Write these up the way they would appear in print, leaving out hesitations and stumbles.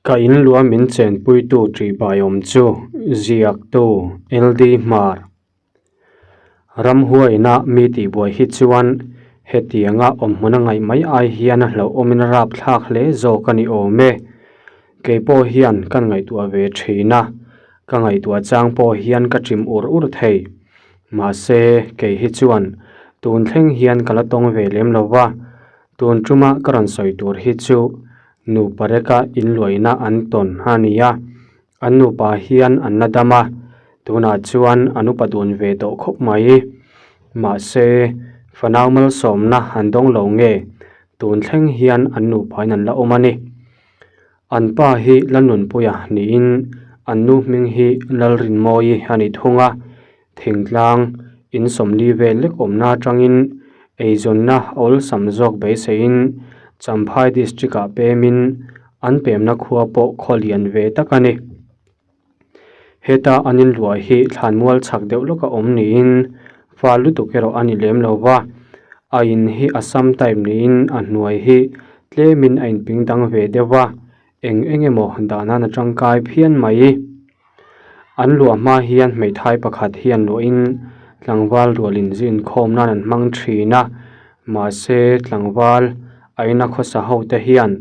Ka in lua min chenpuitu ṭihbaiawm chu ziaktu LD Hmar. Ramhuaina mi tihbuai hi chuan hetianga awmhmun a ngaih mai ai hian a hlauhawmin a rapthlak hle zawk a ni awm e. Kei pawh hian kan ngaihtuah ve thin a, ka ngaihtuah chang pawh hian ka ṭim ur ur thei. Mahse, kei hi chuan tun thleng hian ka la tawng ve lem lo va, tun ṭuma ka rawn sawi tur hi chu Nupa reka inluaina an tawn a ni a, an nupa hian an la dam a, tunah chuan an upa dun ve tawh khawp mai. Mahse, fanau malsawmna an dawng lo nge, tun thleng hian an nupain an la awm a ni. An pa hi Lalnunpuia niin an nu hming hi Lalrinmawii a ni thung a, thingtlang in sawmli vel lek awmna atangin eizawnna awlsam zawk beiseiin Champhai district ah pemin an pemna khua pawh khaw lian ve tak a ni. Heta an inluah hi thlanmual chhak deuh lawka awm niin fa lutuk erawh a ni lem lo va, a in hi Assam type niin a hnuai hi tlemin a inping dang ve deuh va, eng eng emaw dah nan a tangkai phian mai. An luah hma hian hmeithai pakhat hian luahin tlangval rual inzin khawm nan an hmang thin a, mahse tlangval a ina khawsa ho te hian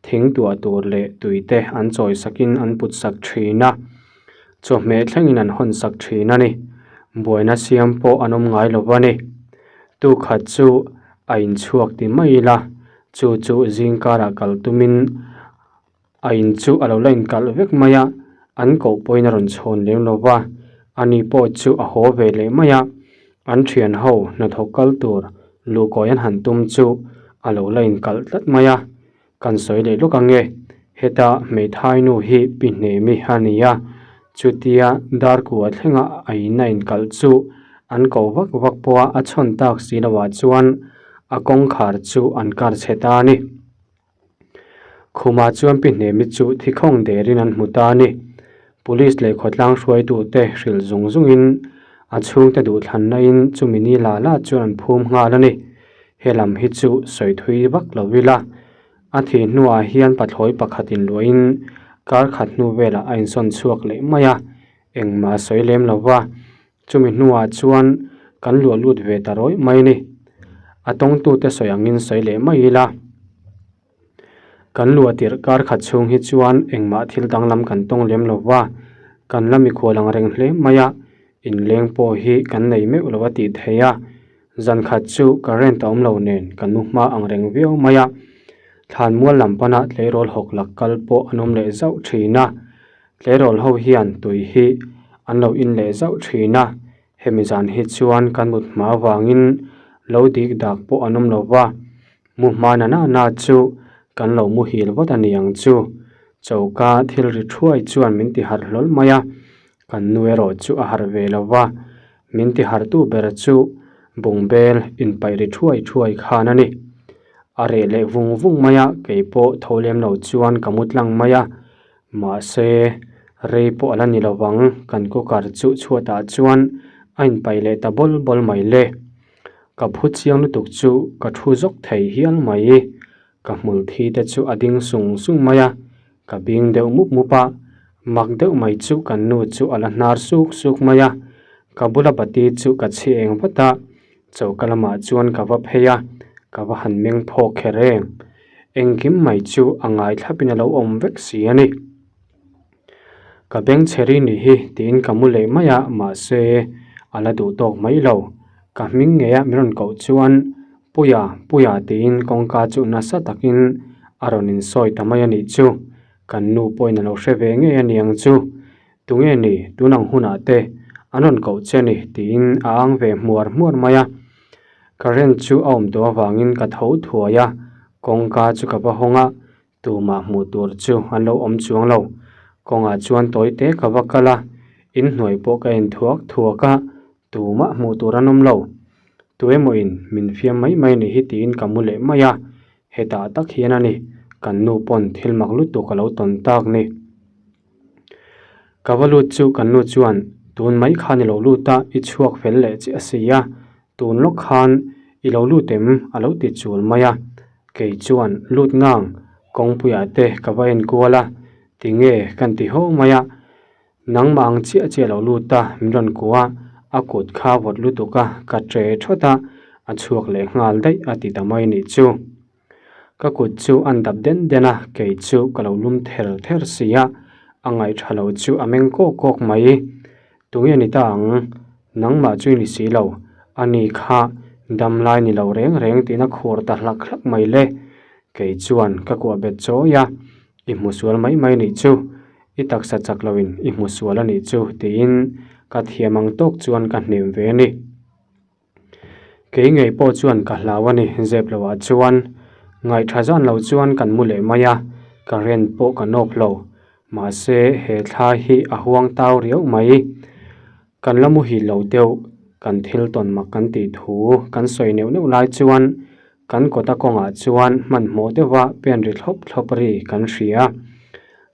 thing tuah tur leh tui te an chawi sakin an put sak thin a, chawhmeh thlengin an hawn sak thin a ni. Buaina siam pawh an awm ngai lo va ni. Tukhat chu a inchhuak ti mai ila, chu chu zingkarah kal tumin A in chu a lo la inkalh vek mai a, an koh pawhin a rawn chhawn lem lo va, ani pawh chu a haw ve leh mai a, an thian ho hnathawk kal tur luhkawi an han tum chu a lo la inkalh tlat mai a, kan sawi leh lawk ang e, heta hmeithai nu hi pi hnemi a ni a, chutia darkua thlenga a in a inkalh chu an koh vak vak pawha a chhawn tak si loah chuan a kawngkhar chu an kar chhe ta a ni. Khumah chuan pi hnemi chu thikhawng derin an hmu ta a ni. Police leh khawtlang hruaitute hrilh zung zungin a chhungte duhthlanna-in chumi ni la la chuan an phum nghal a ni. He lam hi chu sawi thui vak lo ila. A thih hnuah hian pathlawi pakhat inluahin kar khat hnu velah a insawn chhuak leh mai a, engmah a sawi lem lo va. Chumi hnuah chuan kan luah lut ve ta rawih mai a ni. A tawngtute sawi angin sawi leh mai ila. Kan luah tirh kar khat chhung hi chuan engmah thil danglam kan tawng lem lo va, kan la mikhual ang reng hle mai a, inleng pawh hi kan nei meuh lo a tih theih a. Zan khat chu current a awm lo nen kan nu hma ang reng viau mai a. Thlanmual lam pana tleirawl hawk lak kal pawh an awm leh zauh thin a. Tleirawl ho hian tui hi an lo in leh zauh thin a, hemi zan hi chuan kan mut hma avangin lo dik dak pawh an awm lo va, mu hma na na na chu kan lo muhil vat a ni ang chu. Choka thil ri thuai chuan min ti harh hlawl mai a, kan nu erawh chu a harh ve lo va, min ti harhtu ber chu bungbel inpaih ri thuai thuai khan a ni. A reh leh vung vung mai a, kei pawh tho lem lo chuan ka mu tlang mai a. Mahse, rei pawh a la ni lovang, kan cooker chu chhuatah chuan a inpaih leh ta bawl bawl mai le. Ka phu chiang lutuk chu ka thu zawk thei hial mai. Ka hmul thi te chu a ding sung sung mai a, ka bing deuh mup mup a, mak deuh mai chu kan nu chu a la hnar suk suk mai a. Ka bula bati chu ka chhi eng vat a, Choka lamah chuan ka va phei a, ka va han meng phawk kher em. Engkim mai chu a ngai thlapin a lo awm vek si a ni. Ka beng chhe ri ni hi tiin ka mu leh mai a, mahse a la duh tawk mai lo. Ka hming ngei a min rawn koh chuan Puia, Puia tiin kawngka chu nasa takin a rawn insawi ta mai a nih chu. Kan nu pawhin a lo hre ve ngei a niang chu. Tunge ni, tun ang hunah te an rawn koh che ni tiin a ang ve hmuar hmuar mai a. Current chu a awm tawh avangin ka tho thuai a, kawngka chu ka va hawng a, tumah hmuh tur chu an lo awm chuang lo. Kawngah chuan tawi te ka va kal a, inhnuai pawh ka en thuak thuak a, tumah hmuh tur an awm lo. Tuemaw in min fiam mai mai ni hi tiin ka mu leh mai a, hetah tak hian a ni, kan nu pawn thil mak lutuk a lo tawn tak ni. Ka va lut chu kan nu chuan tun mai khan i lo lut a, i chhuak fel leh chiah a si a, tun lawk khan i lo lut em a lo ti chul mai a, kei chuan lut ngang kawngpuiah te ka va enkual a. Tinge kan ti ho mai a, nangmah ang chiah chiah lo lut a min rawn kuah a, a kut kha vawt lutuk a ka che thawt a, a chhuak leh nghal daih a ti ta mai nih chu. Ka kut chu an dap den den a, kei chu ka lo lum ther ther si a, a ngaihṭha lo chu a meng kawk kawk mai. Tunge ni ta ang? Nangmah chu i ni si lo. Ani kha dam lai ni lo reng reng tiin a khur ta hlak hlak mai le. Kei chuan ka kuah bet chawi a, I hmu sual mai mai nih chu, i taksa chak loin i hmu sual a nih chu tiin ka thiam ang tawk chuan ka hnem ve a ni. Kei ngei pawh chuan ka hlau a ni, zep loah chuan ngaihtha zan lo chuan kan mu leh mai a, current pawh ka nawk lo. Mahse he thla hi a huang tau riau mai. Kan la muhil lo deuh, kan thil tawn mak kan tih thu kan sawi neuh neuh lai chuan kan kawta kawngah chuan hmanhmawh deuha pen ri thlawp thlawp ri kan hria.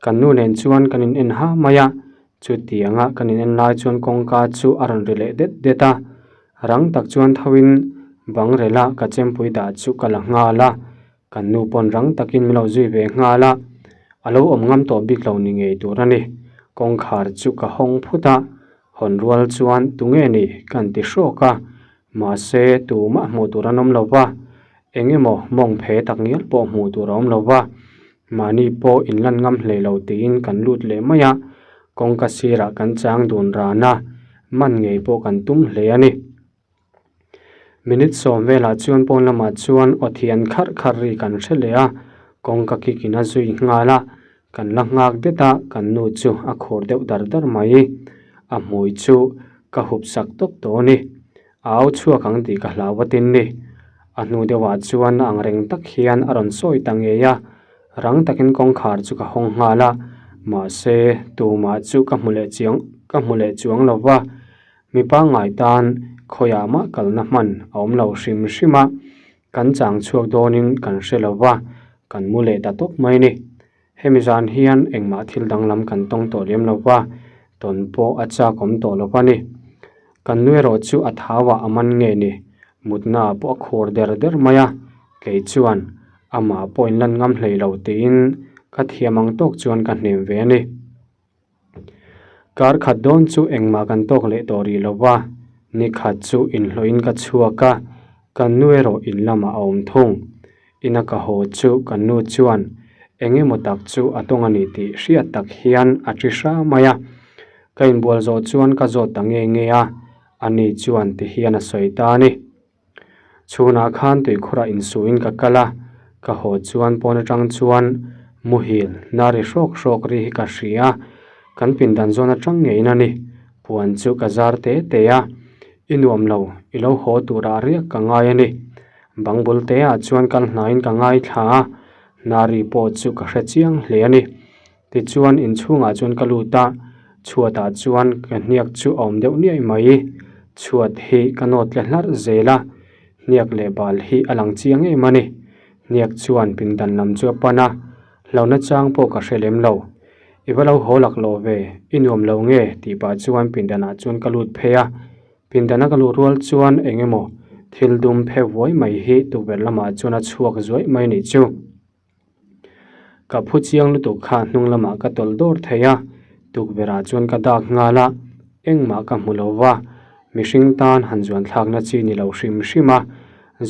Kan nu nen chuan kan in en ha mai a, Chutianga kan in en lai chuan kawngka chu a rawn ri leh det det a, rang tak chuan thoin bang rela ka chempui dah chu ka la nghal a, kan nu pawn rang takin min lo zui ve nghal a, a lo awm ngam tawh bik lo ni ngei tur a ni. Kawngkhar chu ka hawng phut a, hawn rual chuan tunge ni kan ti hrawk a, mahse tumah hmuh tur an awm lo va, eng emaw mawng phe tak ngial pawh hmuh tur a awm lo va, Mahni pawh inlan ngam hlei lo tiin kan lut leh mai a, kawngka sirah kan chang dun ran a, man ngei pawh kan tum hle a ni. Minute sawm velah chuan pawn lamah chuan aw thian kharh kharh ri kan hre leh a, kawngka kik in a zui nghal a, kan la nghak det a, kan nu chu a khur deuh dar dar mai. A hmui chu ka hup sak tawp tawh a ni. A au chhuak ang tih ka hlau vatin ni. A hnu deuhah chuan a angreng tak hian a rawn sawi ta ngei a, rang takin kawngkhar chu ka hawng nghal a, mahse tumah chu ka hmu leh chiang ka hmu leh chuang lo va, mi pangngai tan khawiah mah kalna hman a awm lo hrim hrim a, kan chang chhuak dawnin kan hre lo va, kan mu leh ta tawp mai ni. Hemi zan hian engmah thil danglam kan tawng tawh lem lo va, tawn pawh a chak awm tawh lo va ni. Kan nu erawh chu a thauah a man nge ni, mutna pawh a khur der der mai a, kei chuan amah pawh inlan ngam hlei lo tiin ka thiam ang tawk chuan ka hnem ve a ni. Kar khat dawn chu engmah kan tawk leh tawh rih lo va, ni khat chu inhlawhin ka chhuak a, kan nu erawh in lamah a awm thung. Ina ka haw chu kan nu chuan eng emaw tak chu a tawng a ni tih hriat tak hian a ṭi hra mai a. Ka inbual zawh chuan ka zawt ta nge nge a, ani chuan ti hian a sawi ta a ni. Chhunah khan tuikhurah insuhin ka kal a, ka haw chuan pawn atang chuan muhil na ri hrawk hrawk ri hi ka hria, kan pindan zawn atang ngeiin a ni, puan chu ka zar te te a, i nuam lo, i lo haw turah riak ka ngai a ni. Bang bul te ah chuan kal hnaiin ka ngaithla a, na ri pawh chu ka hre chiang hle a ni. Tichuan inchhungah chuan ka lut a, chhuatah chuan ka hniak chu a awm deuh niaih mai. Chhuat hi ka nawt tle hlarh zel a, hniak leh bal hi a lang chiang em a ni. Hniak chuan pindan lam chu a pan a, hlauhna chang pawh ka hre lem lo. I va lo haw laklawh ve, i nuam lo nge? tih pah chuan pindanah chuan ka lut phei a. Pindana ka luh rual chuan eng emaw thil dum phe vuai mai hi tukverh lamah chuan a chhuak zuaih mai nih chu. Ka phu chiang lutuk kha hnung lamah ka tawlh dawr thei a, tukverhah chuan ka dak nghal a, engmah ka hmu lo va, mihring tan han zuan thlakna chi ni lo hrim hrim a,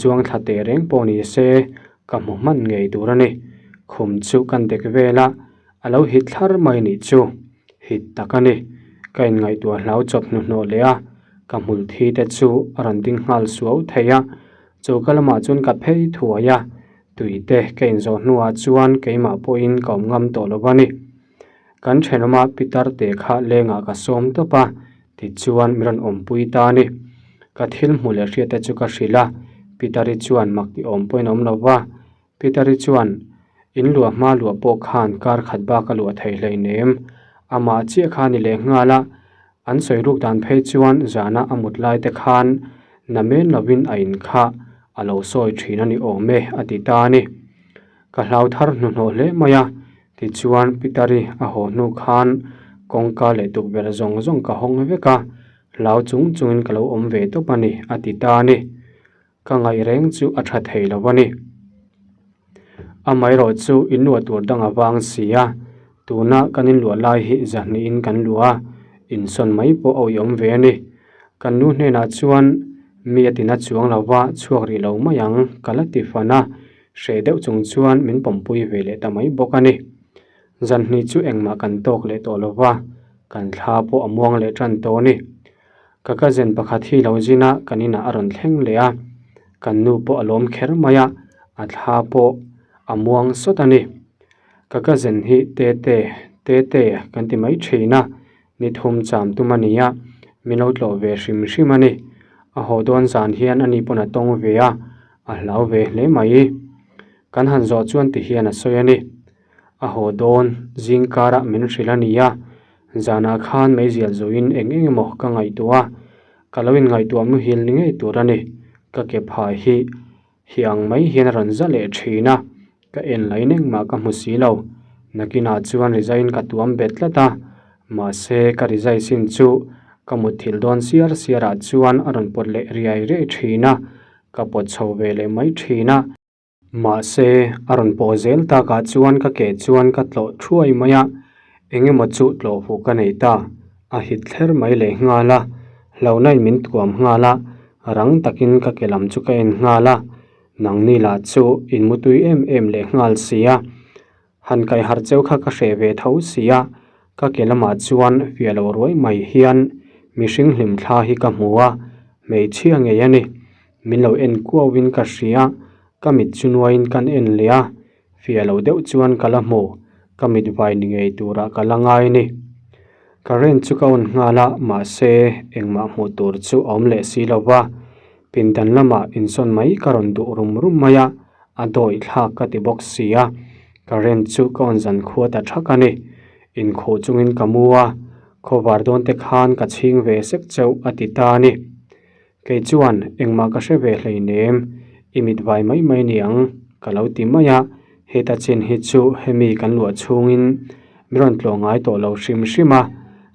zuang thla teh reng pawh ni se ka hmu hman ngei tur a ni. Khum chu kan dek vel a, a lo hit thlar mai nih chu, hit tak a ni. Ka inngaihtuah hlau chawp hnuhnawh leh a, ka hmul thi te chu a rawn ding nghal suau thei a, choka lamah chuan ka phei thuai a, Tui te ka inzawh hnuah chuan keimah pawhin ka awm ngam tawh lo a ni. Kan thenawma Pitar te kha lengah ka sawm tawp a, tichuan min rawn awmpui ta a ni. Ka thil hmuh leh hriat te chu ka hrilh a, Pitari chuan mak ti awm pawhin a awm lo va. Pitari chuan, In luah hma luah pawh khan kar khat bak a luah thei hleinem, amah chiah kha ni leh nghal a, An sawi ruk dan phei chuan zana a mut lai te khan namen lovin a in kha a lo sawi thin a ni awm e a ti ta a ni. Ka hlau thar hnuhnawh hle mai a, tichuan Pitari a haw hnu khan kawngka leh tukverh zawng zawng ka hawng vek a, hlau chung chungin ka lo awm ve tawp a ni a ti ta a ni. Ka ngaih reng chu a tha thei lo a ni. Amaherawh chu in luah tur dang a vang si a. Tuna kan inluah lai hi zahnihin kan luah a, insawn mai pawh a uiawm ve a ni. Kan nu hnenah chuan mi a tina chuang lo va, chhuak rih lo mai ang ka la ti fan a, hreh deuh chung chuan min pawmpui ve leh ta mai bawk a ni. Zanhnih chu engmah kan tawk leh tawh lo va, kan thla pawh a muang leh tan tawh a ni. Ka cousin pakhat hi lo zin a, kan inah a rawn thleng leh a, kan nu pawh a lawm kher mai a, a thla pawh a muang sawt a ni. Ka cousin hi Tete, Tete kan ti mai thin a, ni thum cham tum a ni a, min lo tlawh ve hrim hrim a ni. A haw dawn zan hian ani pawn a tawng ve a, a hlau ve hle mai. Kan han zawh chuan ti hian a sawi a ni. A haw dawn zing karah min hrilh a ni a, zanah khan meizial zuiin eng eng emaw ka ngaihtuah a, ka lo inngaihtuah muhil ni ngei tur a ni. Ka ke phai hi hi ang mai hian a rawn za leh thin a, ka en lain engmah ka hmu si lo. Nakinah chuan rizaiin ka tuam bet tlat a, mahse ka rizai sin chu ka mutthilh dawn siar siarah chuan a rawn pawt leh riai riai thin a, ka pawt chho ve leh mai thin a. Mahse, a rawn pawh zel takah chuan ka ke chuan ka tlawh thuai mai a, eng emaw chu tlawh fuh ka nei ta. A hit thler mai leh nghal a, hlauhnain min tuam nghal a, rang takin ka ke lam chu ka en nghal a, nangni lah chu in mutui em em leh nghal si a. Han kaiharh cheu kha ka hreh ve tho si a, ka ke lamah chuan fiah lo ruai mai hian mihring hlim thla hi ka hmu a, hmeichhia ngei a ni. Min lo en kuauin ka hria, ka mit chu nuaiin kan en leh a, fiah lo deuh chuan ka la hmu, ka mit vai ni ngei turah ka la ngai a ni. Current chu ka on nghal a, mahse engmah hmuh tur chu a awm leh si lo va, pindan lamah insawn mai ka rawn duh rum rum mai a, a dawih thlak ka ti bawk si a, current chu ka on zan khua ta thak a ni. Inkhuh chungin ka mu a, khawvar dawn te khan ka chhing ve sek chauh a ti ta a ni. Kei chuan engmah ka hre ve hleinem, i mit vai mai mai ni ang ka lo ti mai a, heta chin hi chu hemi kan luah chhungin min rawn tlawh ngai tawh lo hrim hrim a,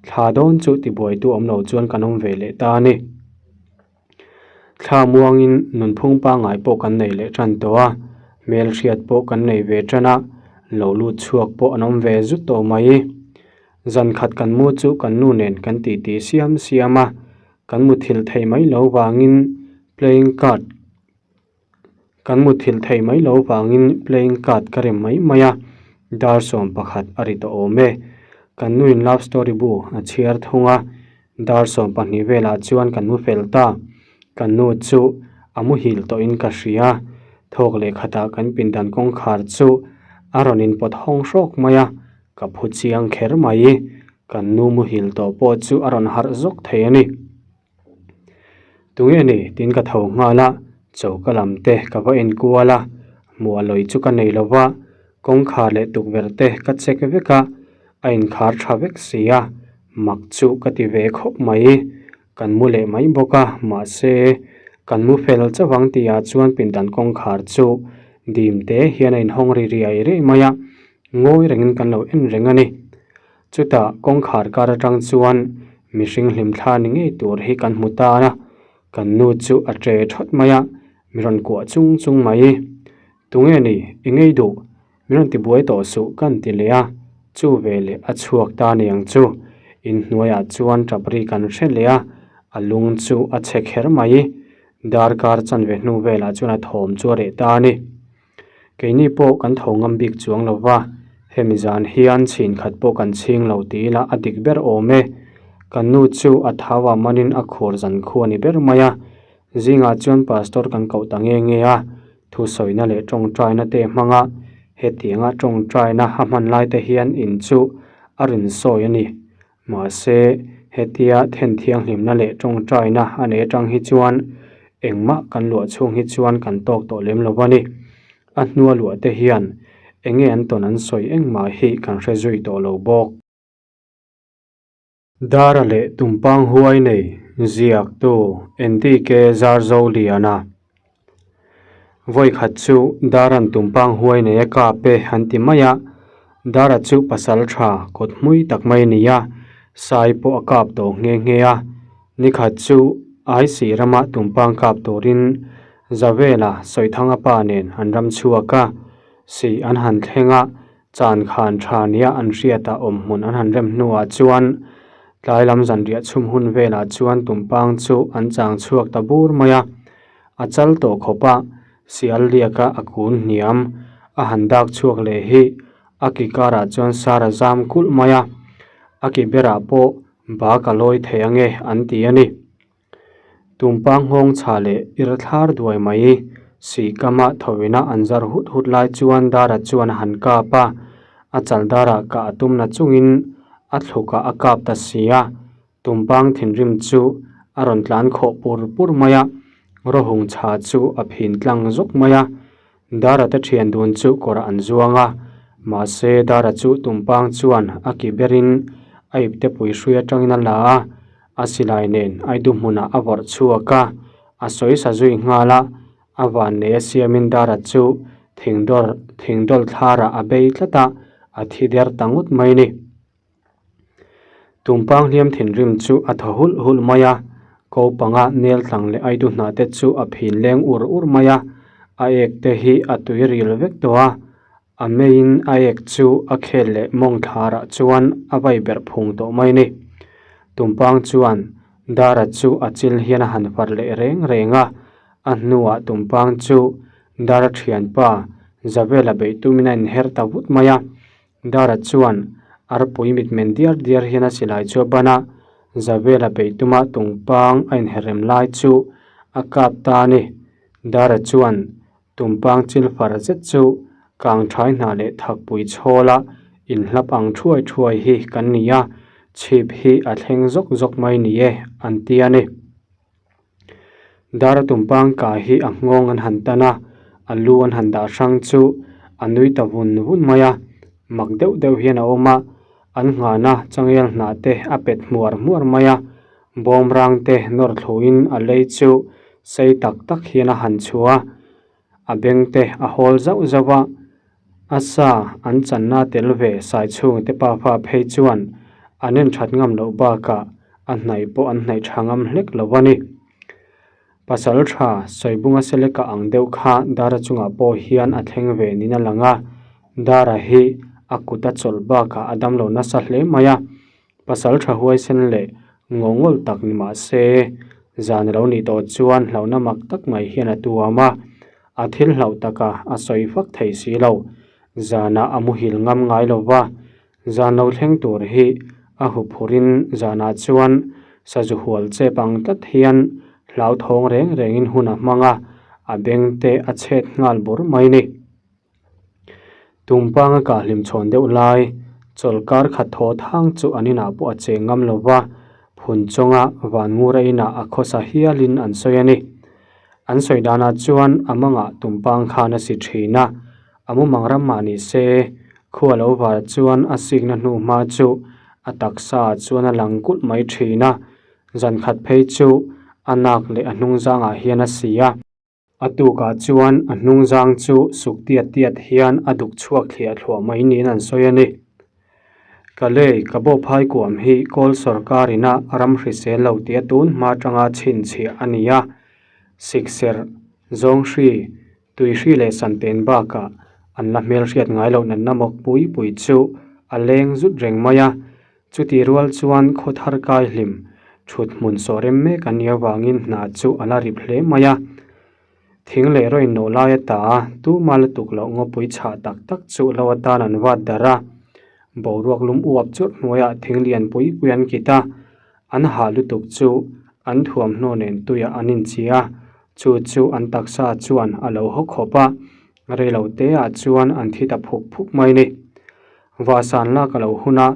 thla dawn chu tibuaitu awm lo chuan kan awm ve leh ta a ni. Thla muangin nunphung pangngai pawh kan nei leh tan tawh a, hmelhriat pawh kan nei ve tan a, lo lut chhuak pawh an awm ve zut tawh mai. Zan khat kan mu chu kan nu nen kan titi siam siam a, Kan muthilh thei mai lo vangin playing card Kan muthilh thei mai lo vangin playing card ka rem mai mai a, dar 11 a ri tawh awm e. Kan nuin love story bu a chhiar thung a, dar 12 velah chuan kan mu fel ta. Kan nu chu a muhil tawhin ka hria, thawk leh khatah kan pindan kawngkhar chu a rawn inpawt hawng hrawk mai a, Ka phu chiang kher mai, kan nu muhil tawh pawh chu a rawn harh zawk thei a ni. Tunge ni tiin ka tho nghal a, choka lam te ka va en kual a, hmuh lawi chu ka nei lo va, kawngkhar leh tukverh te ka check vek a, a inkhar tha vek si a, mak chu ka ti ve khawp mai. Kan mu leh mai bawk a, mahse kan mu fel chauh ang tihah chuan pindan kawngkhar chu dim te hian a inhawng ri riai riai mai a, Ngawi rengin kan lo en reng a ni. Chutah kawngkhar kar atang chuan mihring hlimthla ni ngei tur hi kan hmu ta a, kan nu chu a che thawt mai a, mi rawn kuah chung chung mai. Tunge ni, i ngei duh, mi rawn ti buai tawh suh kan ti leh a, chu veleh a chhuak ta niang chu. Inhnuaiah chuan tap ri kan hre leh a, a lung chu a chhe kher mai. Darkar chanve hnu velah chuan a thawm chu a reh ta a ni. Keini pawh kan tho ngam bik chuang lo va, hemi zan hian chhin khat pawh kan chhing lo ti ila a dik ber awm e. Kan nu chu a thau ah manin a khur zan khu a ni ber mai a, zingah chuan pastor kan koh ta nge nge a, thusawina leh tawngtaina te hmanga hetianga tawngtaina a hman lai te hian in chu a rin sawi a ni. Mahse, hetia then thianghlimna leh tawngtaina a nei atang hi chuan engmah kan luah chhung hi chuan kan tawk tawh lem lo a ni. A hnua luah te hian enge an tawn an sawi engmah hi kan hre zui tawh lo bawk. Dara leh Tumpang huai nei ziaktu Enrique Zarzoliana Vawikhat chu Daran tumpang huai nei a kap e an ti mai a, Dara chu pasal tha kawt hmui tak mai a ni a, sai pawh a kap tawh nghe nghe a. Nikhat chu Aisi rama tumpang kap turin Zavela Sawithanga pa nen an ram chhuak a, sih an han thleng a. Chan khan tha nia an hriatah awmhmun an han rem hnuah chuan tlai lam zanriah chhum hun velah chuan tumpang chu an chang chhuak ta bur mai a. A chal tawh khawp a, sial liaka a kun hniam a han dak chhuak leh hi a ki karah chuan sar a zam kulh mai a, a ki berah pawh bak a lawi thei ange an ti a ni. Tumpang nghawng chha leh ir thlar duai mai sihkama thawina an zar hut hut lai chuan Dara chuan a han kap a, a chal darah kah a tum na chungin a thlukah a kap ta si a, tumpang thinrim chu a rawn tlan khawh pur pur mai a, rawhung chha chu a phin tlang zawk mai a, Dara te thian dun chu kawrah an zuang a, mahse Dara chu tumpang chuan a ki berin a ipte pui hrui atangin a la a, A silai nen Aidu hmunah a vawrh chhuak a, a sawi sa zui nghal a, a van nei a siamin Dara chu thingdawr thingdawl thlarah a bei tlat a, a thi der ta ngawt mai ni. Tumpang hliam thinrim chu a thaw hulh hulh mai a, ko panga nel tlang leh Aidu hnah te chu a phin leng ur ur mai a, a ek te hi a tui ril vek tawh a, A meiin a ek chu a khel leh mawng thlarah chuan a vai berh phung tawh mai ni. Tumpang chuan Dara chu a chil hian a han far leh reng reng a, a hnuah Tumpang chu Dara thianpa Zavela beih tumin a inher ta vut mai a. Dara chuan arpui mitmen diar diar hian a silai chu a ban a, Zavela beih tuma Tumpang a inher rem lai chu a kap ta a ni. Dara chuan Tumpang chil far zet chu kang thai hna leh thakpui chhawla inhlap ang thuai thuai hi kan ni a, chhip hi a thleng zawk zawk mai ni e, an ti a ni. Dara tumpang ka hi a nghawng an han tan a, a lu an han dah hrang chu a nui ta vun vun mai a, mak deuh deuh hian a awm a, an nghahna changel hnah te a pet hmuar hmuar mai a, Bawmrang te nawr thluin a lei chu sei tak tak hian a han chhuah a, a beng te a hawl zauh zauh a, a sa an channa tel ve sai chhung te pafa phei chuan an en that ngam loh bakah a hnaih pawh an hnaih tha ngam hlek lo a ni. Pasal tha Sawibunga Seleka ang deuh kha Dara chungah pawh hian a thleng ve niin a lang a, Dara hi a kut a chawlh bakah a damlo nasa hle mai a, Pasal tha huaisen leh ngawhngawl tak ni mah se, zan a lo nih tawh chuan hlauhna mak tak mai hian a tuam a, a thil hlauh taka a sawi fak thei si lo. Zanah a muhil ngam ngai lo va, zan lo thleng tur hi a huphurin zanah chuan sazu hual chep ang tlat hian hlauthawng reng rengin hun a hmang a, a beng te a chhet nghal bur mai ni. Tumpanga kah hlim chhawn deuh lai, chawlhkar khat thaw thang chu an inah pawh a cheng ngam lo va, phun chawnga van ngura inah a khawsa hialin an sawi a ni. An sawi danah chuan a mangah tumpang khan a si thin a, a mumang ram mah ni se, khua lo var chuan a sikna hnu hma chu a taksa ah chuan a lang kulh mai thin a, zan khat phei chu a nak leh a hnung zangah hian a si a. A tukah chuan a hnungzang chu suk tiat tiat hian a duk chhuak thliah thluah mai niin an sawi a ni. Ka lei ka bawhphai kuam hi Kawl sawrkar ina ram hrisel lo tia tun hma atanga chhinchhiah a ni a, sikserh, zawnghri, tuihri leh santen bakah an la hmelhriat ngai loh natna mawk pui pui chu a leng zut reng mai a, Chutih rual chuan khaw thar kai hlim thut hmun sawh rem mek a nih avangin hna chu a la rip hle mai a. Thing leh rawih nawh lai ata tuma la tuk loh ngawpui chhah tak tak chu lo atan an vat darh a. Boruak lum uap churh hnuaiah thing lian pui pui an kit a, an hah lutuk chu an thuamhnaw nen tuiah an inchi a, chu chu an taksa chuan a lo haw khawp a, reilo teah chuan an thi ta phuk phuk mai ni. Vahsan lak a lo hun a,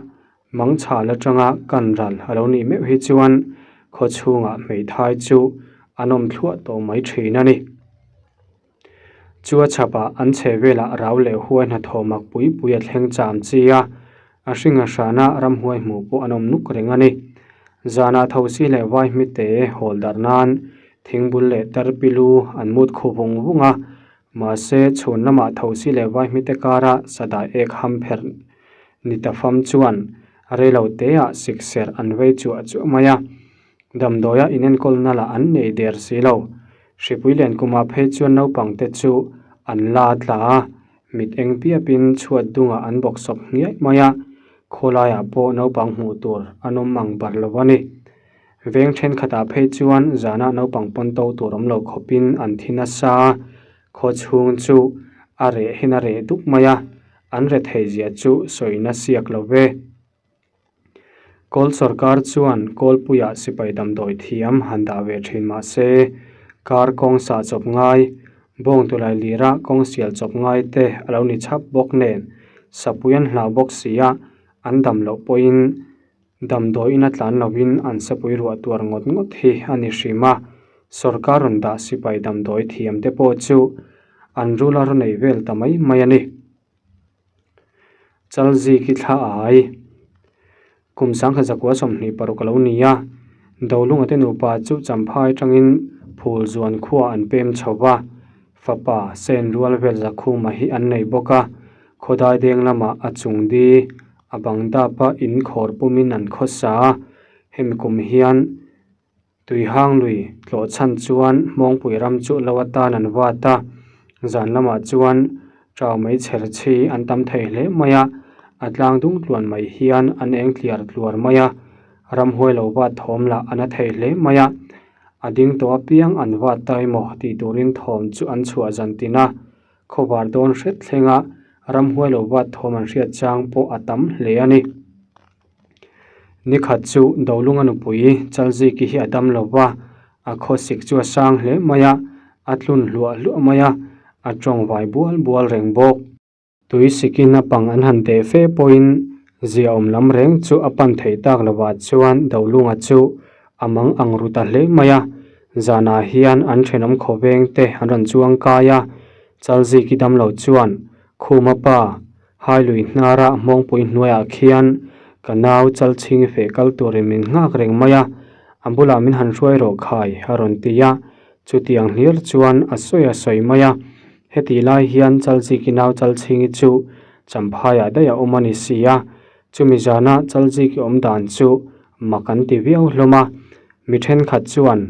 mangchhal atanga kan ral a lo nih meuh hi chuan khaw chhungah hmeithai chu an awm thluah tawh mai thin a ni. Chu a chhapah an chhe velah rau leh huai hnathawh mak pui pui a thleng cham chi a, a hring a hrana ramhuai hmuh pawh an awm nuk reng a ni. Zanah thosi leh vai hmite hawl darh nan thingbul leh tarpilu an mut khu vung vung a, Mahse, chhun lamah thosi leh vaihmite kara sadai ek ham pherh ni ta fam chuan reilo teah sikserh an vei chuah chuah mai a, damdawia inenkawlna lah an nei der si lo. Hripui len kumah phei chuan naupangte chu an la tla a. Mit eng piapin chhuat dungah an bawk sawp hniaih mai a, khawlaiah pawh naupang hmuh tur an awm ang bar lo a ni. Veng thenkhatah phei chuan zanah naupang pawn to tur awm lo khawpin an thi nasa a, khaw chhung chu a reh hin a reh dup mai a, an rethei zia chu sawina siak lo ve. Kawl sorkar chuan Kawlpuiah sipai damdawi thiam han dah ve thin mah se, kar kawng sah chawp ngai, bawngtulai lira kawng sial chawp ngai te a lo ni chhap bawk nen, sapui an hlau bawk si a, an dam loh pawhin damdawiin a tlan lovin an sapui ruah tuar ngawt ngawt hi a ni hrim a, sorkar rawn dah sipai damdawi thiam te pawh chu an rul a rawn ei vel ta mai mai a ni. Chalzik hi thla ai. Kum sangkhat zakua 26 a lo ni a, Dolunga te nupa chu Champhai atangin phul zuan khua an pem chho va, fapa sen rual vel Zakhuma hi an nei bawk a, khawdai deng lamah a chung di a bang dapa in khawr pumin an khawsa a, hemi kum hian Tuihang lui tlawh chhan chuan Hmawngpui ram chu lo atan an vat a, zan lamah chuan chau mai chher chhi an tam thei hle mai a, a tlang dung tluan mai hian an eng tliar tluar mai a, ramhuai lo vat thawm lah a na thei hle mai a, a ding tawh apiang an vat ta emaw tih turin thawm chu an chhuah zan tin a, khawvar dawn hret thlenga ramhuai lo vat thawm an hriat chang pawh a tam hle a ni. Nikhat chu Dolunga nupui Chalziki hi a dam lo va, a khawsik chu a sang hle mai a, a tlun hluah hluah mai a, a tawng vai bual bual reng bawk. Tui sikin a pang an han deh fe pawhin ziaawm lam reng chu a pan theih tak lovah chuan Dolunga chu a mang ang ru ta hle mai a, zanah hian an thenawm khawveng te an rawn chuang kai a, Chalziki dam lo chuan Khuma pa Hai lui hnara hmawngpui hnuaiah khian ka nau chalchhing feh kal turin min nghak reng mai a, a bulah min han hruai rawh khai a rawn ti a, chutiang hlir chuan a sawi a sawi mai a. Heti lai hian Chalziki nau Chalchhingi chu Champhaiah daih a awm a ni si a, chumi zana Chalziki awm dan chu mak an ti viau hlawm a, mi thenkhat chuan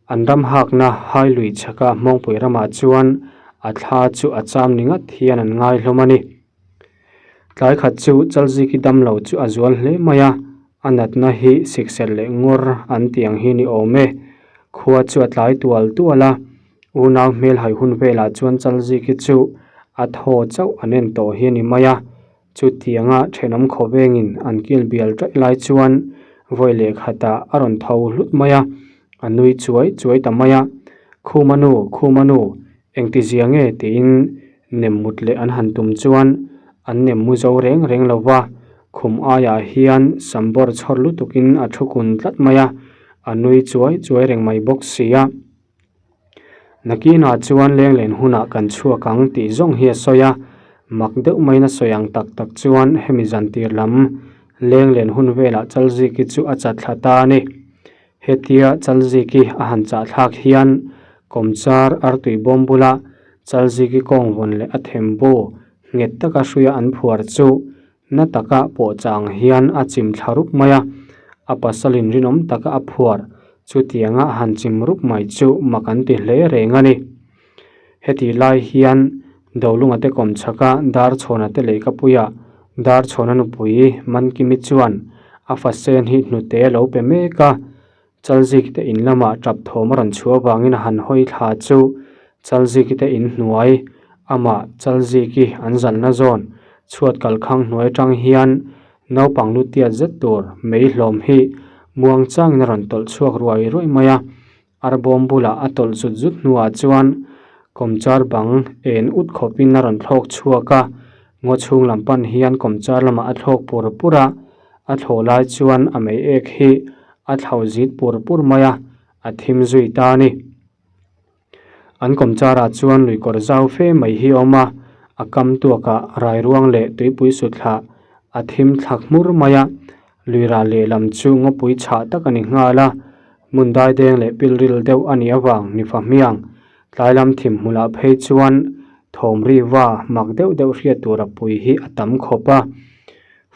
An ram hakna hai lui chhaka Hmawngpui ramah chuan a thla chu a cham ni ngat hian an ngai hlawm a ni. Tlai khat chu Chalziki damlo chu a zual hle mai a, a natna hi sikserh leh ngawr an tih ang hi ni awm e. Khua chu a tlai tual tual a, unau hmelhai hun velah chuan Chalziki chu a thaw chauh an en tawh hi a ni mai a, Chutianga thenawm khawvengin an kil bial ṭaih lai chuan vawi leh khatah a rawn tho hlut mai a, a nui chuai chuai ta mai a. Khuma nu, Khuma nu, engti zia nge tiin nem mut leh an han tum chuan an nem mu zo reng reng lo va, khum aiah hian sam bawr chhawr lutukin a thu kun tlat mai a, a nui chuai chuai reng mai bawk si a. Nakinah chuan lenglen hunah kan chhuak ang tih zawng hi a sawi a, mak deuh maiin a sawi ang tak tak chuan hemi zantir lam lenglen hun velah Chalziki chu a chat thla ta a ni. Hetia Chalziki a han chah thlak hian kawmchar artui bawm bula Chalziki kawng vawn leh a thembu nghet taka hruia an phuar chu Na taka pawh chang hian a chim thla rup mai a, a pasalin rinawm taka a phuar chutianga a han chim rup mai chu mak an ti hle reng a ni. Heti lai hian Dolunga te kawm chhaka Darchhawna te lehkhapuia Darchhawna nupui Mankimi chuan a fasen hi hnute a lo pe mek a, Chalzik te in lamah tap thawm a rawn chhuah avangin a han hawi thla chu Chalziki te in hnuai amah Chalziki an zalhna zawn chhuat kalkhang hnuai atang hian naupang lu tiat zet tur mei hlawm hi muang changin a rawn tawlh chhuak ruai ruai mai a, arbawm bulah a tawlh zut zut hnuah chuan kawmchar bang en ut khawpin a rawn thlawk chhuak a, ngaw chhung lam pan hian kawmchar lamah a thlawk pur pur a. A thlawh lai chuan a mei ek hi a thlau zit pur pur mai a, a thim zui ta a ni. An kawmcharah chuan lui kawr zau fe mai hi a awm a, a kam tuakah rairuang leh tuipui suthlah a thim thlak hmur mai a, lui ral lehlam chu ngawpui chhah tak a ni nghal a, hmun daideng leh pilril deuh a nih avang ni fahmiang tlai lam thim hmulah phei chuan thawm riva mak deuh deuh hriat tur a pui hi a tam khawp a.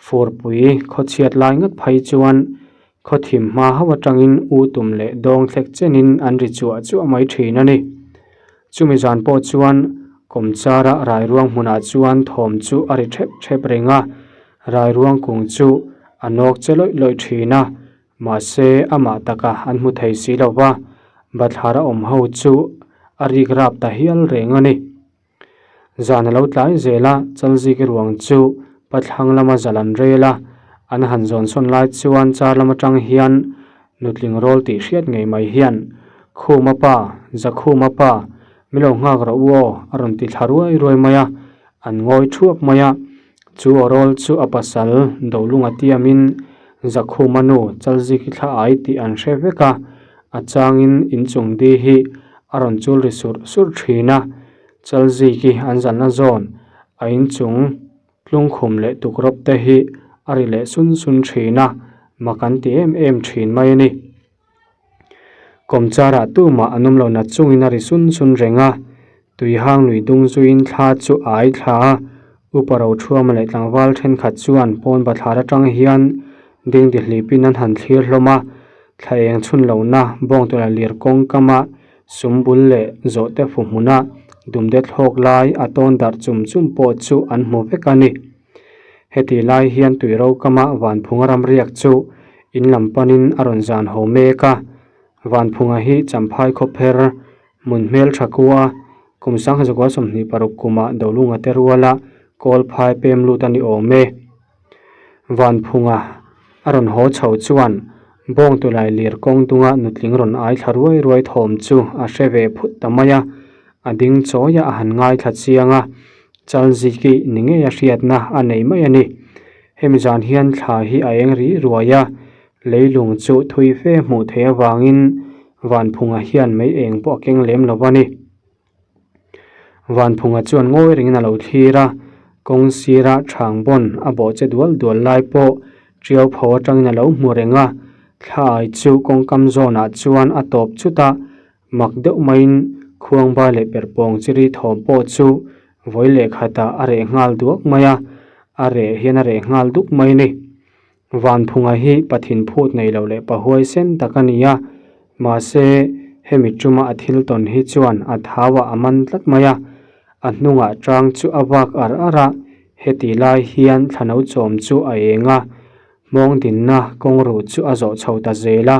Furpui khawchhiat lai ngat phei chuan khawthim hma hauh atangin u tum leh dawng thlek chenin an ri chuah chuah mai thin a ni. Chumi zan pawh chuan Kawmchara rairuang hmunah chuan thawm chu a ri thep thep reng a, rairuang kung chu a nawk che lawih lawih thin a, mahse amah taka an hmu thei si lo va, bathlar a awm ho chu a rik rap ta hial reng a ni. Zan a lo tlai zel a, Chalziki ruang chu pathlang lama zal an rel a, an han zawn sawn lai chuan char lam atang hian nutling rawl tih hriat ngei mai hian, Khuma pa, Zakhuma pa, mi lo nghak rawh u aw, a rawn ti thla ruai ruai mai a, an ngawi thuap mai a. Chu aw rawl chu a pasal Dolunga tiamin Zakhuma nu Chalziki thla ai tih an hre vek a, a changin inchung di hi a rawn chul ri surh surh thin a, Chalziki an zalna zawn a inchung tlungkhum leh tukrawp te hi a ri leh sun sun thin a, mak an ti em em thin mai a ni. Kawmcharah tumah an awm lo nat chungin a ri sun sun reng a, tuihang lui dung zuiin thla chu a ai thla a, Upa Rothuama leh tlangval thenkhat chuan pawn bathlar atang hian dingdi hlipin an han thlir hlawm a, thla eng chhun lohna bawngtawlh a lir kawng kama sum bul leh zawhte fu hmuna dumde thlawk lai a tawn darh chum chum pawh chu an hmu vek a ni. Heti lai hian tuiro kama Vanphunga ramriak chu in lam panin a rawn zan ho mek a, Vanphunga hi Champhai khawpher hmun hmel tha kua kum sangha 26 kumah Dolunga te ruala Kawlphai pem lut a ni awm e. Vanphunga a rawn haw chho chuan Bawngtulai lir kawng dunga nutling rawn ai thla ruai ruai thawm chu a hre ve phut ta mai a, a ding chawi a a han ngaithla chiang a, Chalziki ni ngei a hriatna a nei mai a ni. Hemi zan hian thla hi a eng ri ruai a, leilung chu thui fe hmuh theih avangin Vanphunga hian mei eng pawh a keng lem lo a ni. Vanphunga chuan ngawi rengin a lo thlir a, kawng sira thang bawn a bawh che dual dual lai pawh Tiau pho atangin a lo hmu reng a, thla ai chu kawngkam zawnah chuan a tawp chut a, mak deuh maiin khuangba leh perhpawng chiri thawm pawh chu vawi leh khatah a reh nghal duak mai a, a reh hian a reh nghal duk mai a ni. Vanphunga hi Pathin phut nei lo leh pahuai sen tak a ni a, mahse hemi tuma a thil tawn hi chuan a thauah a man tlat mai a, a hnungah tang chu a vak ar ar a, heti lai hian thlano chawm chu a eng a, hmawng dinna kawng ruh chu a zawh chho ta zel a,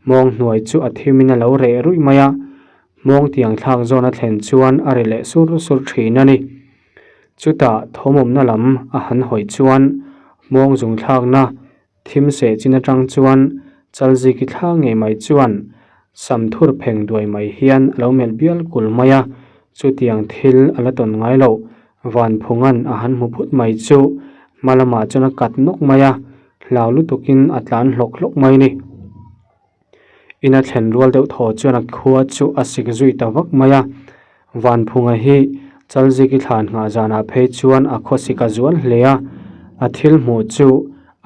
hmawng hnuai chu a thimin a lo reh ruih mai a, hmawng tiang thlak zawn a thlen chuan a ri leh sur sur thin a ni. Chutah thawmawmna lam a han hawi chuan hmawng zung thlakna thim seh chin atang chuan Chalziki thla ngei mai chuan sam thur pheng duai mai hian a lo melh bial kul mai a, chutiang thil a la tawn ngai loh Vanphunga'n a han hmu phut mai chu hma lamah chuan a kat nawk mai a, hlau lutukin a tlan hlawk hlawk mai a ni. Ina thlen rual deuh thaw chuan a khua chu a sik zui ta vak mai a, Vanphunga hi Chalziki thlan nghah zanah phei chuan a khawsik a zual hle a, a thil hmuh chu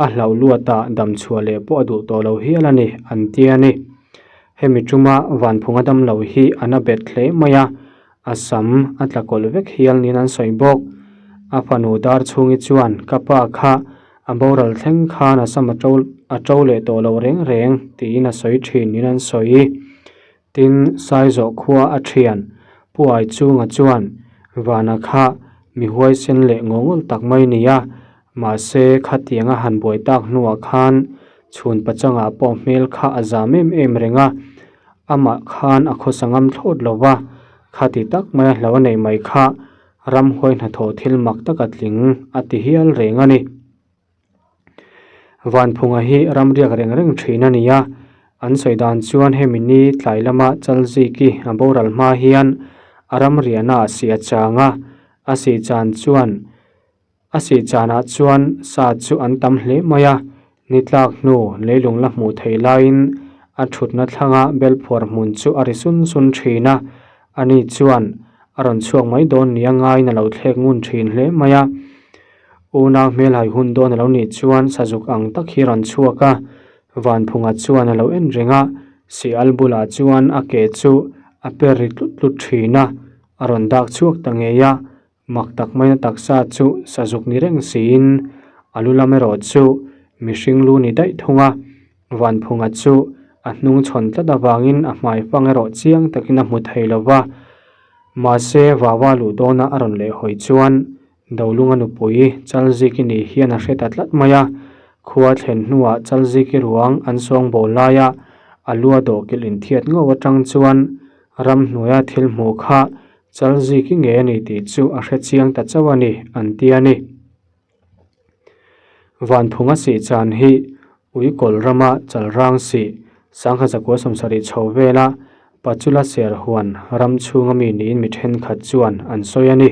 a hlauh luatah damchhuah leh pawh a duh tawh lo hial a ni, an ti a ni. Hemi tuma Vanphunga damlo hi a na bet hle mai a, A sam a tla kawlh vek hial niin an sawi bawk. A fanu dar chhungi chuan, Ka pa kha a boral thleng khan a sam a to a to leh tawh lo reng reng, tiin a sawi thin niin an sawi. Tin, Saizawh khua a thian Puai chunga chuan, Vana kha mi huaisen leh ngawngawl tak mai ni a, mahse khatiang a han buai tak hnuah khan chhun pachangah pawh hmel kha a zam em em reng a, Amah khan a khawsa ngam thlawt lo va, khati tak maia hlo a neih mai kha ramhuai hnathawh thil mak tak a tling a ti hial reng a ni. Vanphunga hi ramriak reng reng thin a ni a, an sawi dan chuan hemi ni tlai lama Chalziki a boral hma hian a ramriahna a si a chang a, a si chan chuan A sih chanah chuan sa chu an tam hle mai a, ni tlak hnu leilung la hmuh theih laiin a thutna thlanga bel phuar hmun chu a ri sun sun thin a, ani chuan a rawn chhuak mai dawn nia ngaiin a lo thlek ngun thin hle mai a. Unau hmelhai hun dawn a lo nih chuan sazuk ang tak hi a rawn chhuak a, Vanphunga chuan a lo en reng a, Sial bulah chuan a ke chu a per ri tlut tlut thin a, a rawn dak chhuak ta ngei a, Mak tak maina taksa chu sazuk ni reng siin a lu lam erawh chu mihring lu ni daih thung a, Vanphunga chu a hnung chhawn tlat avangin a hmai fang erawh chiang takin a hmu thei lo va. Mahse, Vawa luh dawna a rawn lehhawi chuan Dolunga nupui Chalziki ni hian a hre ta tlat mai a, khua thlen hnuah Chalziki ruang an sawngbawl laia a lua dawhkilh inthiat ngauh atang chuan ramhnuaia thil hmuh kha Chalziki ngei a ni tih chu a hre chiang ta chauh a ni, an ti a ni. Vanphunga sih chan hi Uikawl rama Chalrang sih Sangha zakua 70 chho vela Pachula Serhuan ram chhunga mi niin mi thenkhat chuan an sawi a ni.